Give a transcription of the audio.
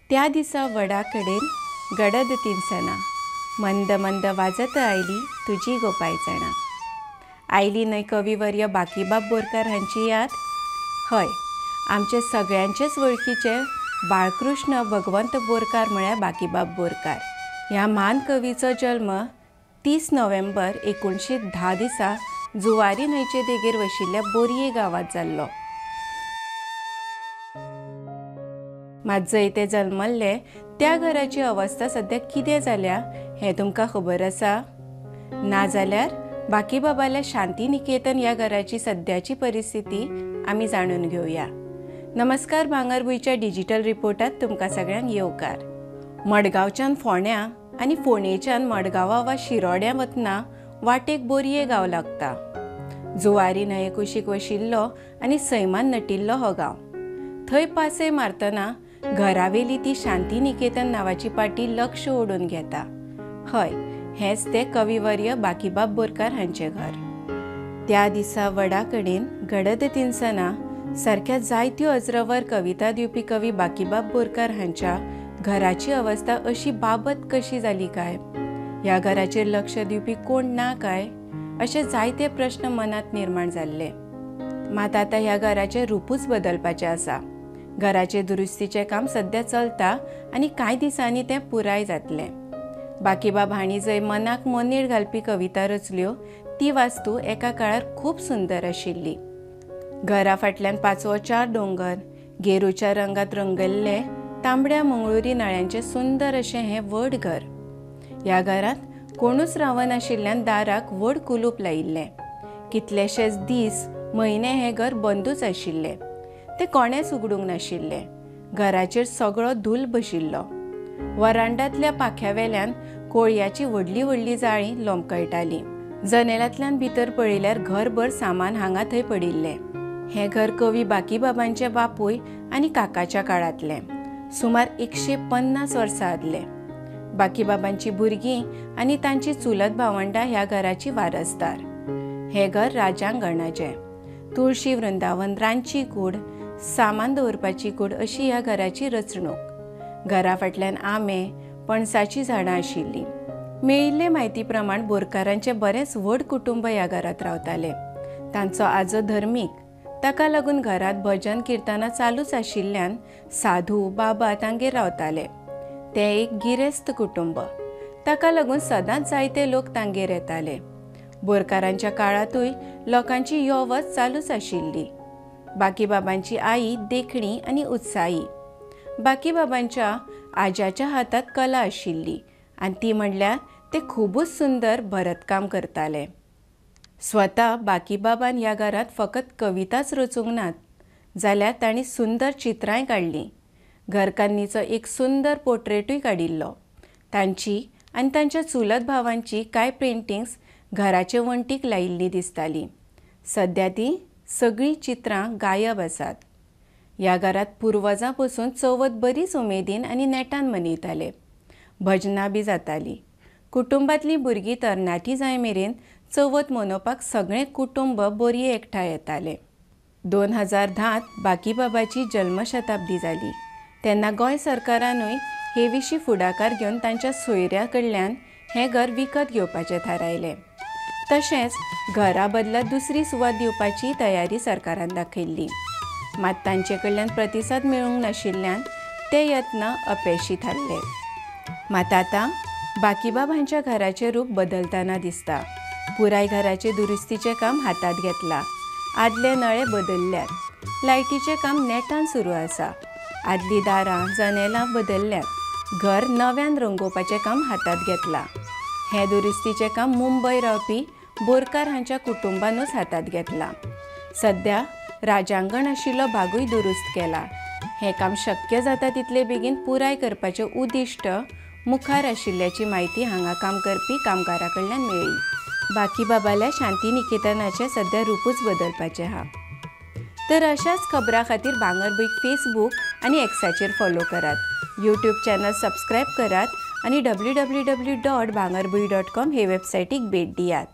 त्या दिसा वडा कडेन गडद तिनसना मंद मंद वाजत आयली तुजी गो पांयजणां. आयली न्हय कविवर्य बाकीबाब बोरकार हांची याद? हय, आमचे सगळ्यांचेच वळखीचे बाळकृष्ण भगवंत बोरकार म्हळ्यार बाकीबाब बोरकार. ह्या म्हान कवीचो जल्म 30 नोव्हेंबर 1910 दिसा जुवारी न्हंयचे देगेर वशिल्ल्या बोरये गांवांत जाल्लो. मात जंय ते जल्मल्ले त्या घराची अवस्था सद्या कितें जाल्या हें तुमकां खबर आसा? नाजाल्यार बाकीबाबाल्या शांतिनिकेतन ह्या घराची सद्याची परिस्थिती आमी जाणून घेवया. नमस्कार, भांगरभूंयच्या डिजिटल रिपोर्टात तुमकां सगळ्यांक येवकार. मडगांवच्यान फोंड्या आनी फोंडेच्यान मडगांवा वा शिरोड्या वतना वाटेक बोरये गांव लागता. जुवारी न्हंये कुशीक वशिल्लो आनी सैमान नटिल्लो हो गांव. थंय पासय मारतना घरावेली ती शांतिनिकेतन नांवाची पाटी लक्ष ओडून घेता. हय, हेंच तें कविवर्य बाकीबाब बोरकार हांचें घर. त्या दिसा वडा कडेन गडद तिनसना सारक्या जायत्यो अज्रंवर कविता दिवपी कवी बाकीबाब बोरकार हांच्या घराची अवस्था अशी बाबत कशी जाली काय? ह्या घराचेर लक्ष दिवपी कोण ना काय? अशे जायते प्रश्न मनांत निर्माण जाल्ले. मात आतां ह्या घराचें रुपूच बदलपाचें आसा. घराचे दुरुस्तीचें काम सद्या चलता आनी कांय दिसांनी तें पुराय जातलें. बाकीबाब हांणी जंय मनाक मोनेळ घालपी कविता रचल्यो ती वास्तू एका काळार खूब सुंदर आशिल्ली. घरा फाटल्यान पाचवो चार दोंगर, गेरूच्या रंगात रंगयल्ले तांबड्या मंगळुरी नळ्यांचें सुंदर अशें हें व्हड घर. ह्या घरांत कोणूच रावनाशिल्ल्यान दाराक व्हड कुलूप लायिल्लें. कितलेशेच दीस म्हयने हें घर बंदूच आशिल्लें. तें कोणेंच उगडूंक नाशिल्लें. घराचेर सगळो धूल बशिल्लो. वरांडांतल्या पाख्यावेल्यान कोळयाची व्हडली व्हडली जाळीं लोंबकळटालीं. जनेलांतल्यान भितर पळयल्यार घरभर सामान हांगा थंय पडिल्लें. हें घर कवी बाकीबाबांचे बापूय आनी काकाच्या काळांतलें, सुमार 150 वर्सां आदलें. बाकीबाबांची भुरगीं आनी तांची चुलत भावंडां ह्या घराची वारसदार. हें घर राजांगणाचें. तुळशी वृंदावन, रांदची कूड, सामान दवरपाची कूड अशी ह्या घराची रचणूक. घरा फाटल्यान आंबे, पणसाचीं झाडां आशिल्लीं. मेळिल्ले म्हायती प्रमाण बोरकारांचें बरेंच व्हड कुटुंब ह्या घरांत रावतालें. तांचो आजो धर्मीक, ताका लागून घरांत भजन किर्तनां चालूच आशिल्ल्यान साधू बाबा तांगेर रावताले. तें एक गिरेस्त कुटुंब, ताका लागून सदांच जायते लोक तांगेर येताले. बोरकारांच्या काळांतूय लोकांची यो वच चालूच आशिल्ली. बाकीबाबांची आई देखणी आनी उत्साही. बाकीबाबांच्या आज्याच्या हातांत कला आशिल्ली आनी ती म्हणल्यार ते खुबूच सुंदर भरतकाम करताले. स्वता बाकीबाबान ह्या घरांत फकत कविताच रचूंक नात, जाल्यार तांणी सुंदर चित्रांय काडलीं. घरकान्नीचो एक सुंदर पोर्ट्रेटूय काडिल्लो. तांची आनी तांच्या चुलत भावांची कांय पेंटिंग्स घराचे वण्टीक लायिल्लीं दिसतालीं. सद्या तीं सगळीं चित्रां गायब आसात. ह्या घरांत पुर्वजां पसून चवथ बरीच उमेदीन आनी नेटान मनयताले. भजनां बी जातालीं. कुटुंबांतलीं भुरगीं तरणाटीं जाय मेरेन चवथ मनोवपाक सगळें कुटुंब बोरये एकठांय येतालें. 2010 बाकीबाबाची जल्मशताब्दी जाली तेन्ना गोंय सरकारानूय हे विशीं फुडाकार घेवन तांच्या सोयऱ्या कडल्यान हें घर विकत घेवपाचें थारायलें. तशेंच घरा बदला दुसरी सुवात दिवपाची तयारी सरकारान दाखयल्ली. मात तांचे कडल्यान प्रतिसाद मेळूंक नाशिल्ल्यान ते यत्न अपेशी थारले. मात आतां बाकीबाब हांच्या घराचें रूप बदलतना दिसता. पुराय घराचें दुरुस्तीचें काम हातांत घेतलां. आदले नळे बदलल्यात. लायटीचें काम नेटान सुरू आसा. आदलीं दारां जनेलां बदलल्यात. घर नव्यान रंगोवपाचें काम हातांत घेतलां. हें दुरुस्तीचें काम मुंबय रावपी बोरकार हांच्या कुटुंबानूच हातांत घेतलां. सद्या राजांगण आशिल्लो भागूय दुरुस्त केला. हें काम शक्य जाता तितले बेगीन पुराय करपाचें उद्दिश्ट मुखार आशिल्ल्याची म्हायती हांगा काम करपी कामगारां कडल्यान मेळ्ळी. बाकीबाबाल्या शांतिनिकेतनाचें सद्या रुपूच बदलपाचें आहा. तर अशाच खबरां खातीर भांगरभूंयक फेसबूक आनी एक्साचेर फॉलो करात, यूट्यूब चॅनल सबस्क्रायब करात आनी www.bhangarbhuin.com हे वेबसायटीक भेट दियात.